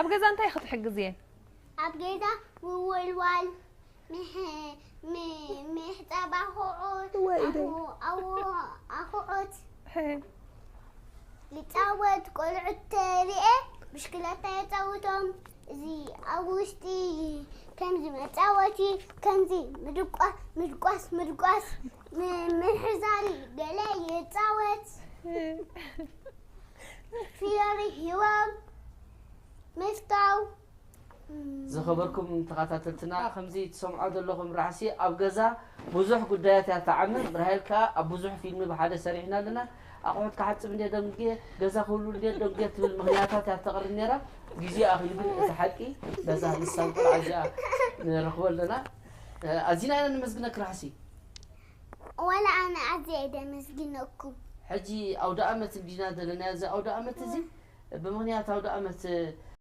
ኣብ ገዛ እንታይ ክትሕግዝ እየ? ኣብ ገዛ ምውልዋል፣ ምሕ- ም- ምሕጻብ ኣኹዑት፣ እዋይ ኢደይ። ኣኹ- ኣኹ- ኣኹዑት ሕሕ። ይጻወት። ቆልዑት ተሪኤ ብሽክለታ የጻውቶም። እዚ ኣብ ውሽጢ ከምዚ መጻወቲ ከምዚ ምድቋስ ምድቋስ ምድቋስ ም- ምሕዛሪ ገለ ይጻወት። ፍዮሪ ሂቦም ምፍታው። ዝኸበርኩም ተኸታተልትና፣ ከምዚ ትሰምዖ ዘለኹም ራሕሲ ኣብ ገዛ ብዙሕ ጉዳያት እያ ትዓምም። ራሄል ከኣ ኣብ ብዙሕ ፊልም ብሓደ ሰሪሕና ኣለና። ኣቑሑት ክሓጽብ እንድየ ደንጉየ፣ ገዛ ክህሉ እንድየ ደንጉየ ትብል ምኽንያታት እያ ተቕርብ ነይራ። ግዜ ኣኺሉ ግን እቲ ሓቂ በዛ ንሳን ቆልዓ እዚኣ ንረኽቦ ኣለና። ኣዚና ኢና ነመስግነኪ ራሕሲ። ወላ ኣነ ኣዝየ እየ ደመስግነኩም። ሕጂ ኣውደ ኣመት እንዲና ዘለና፣ እዚ ኣውደ ኣመት እዚ ብምኽንያት ኣውደ ኣመት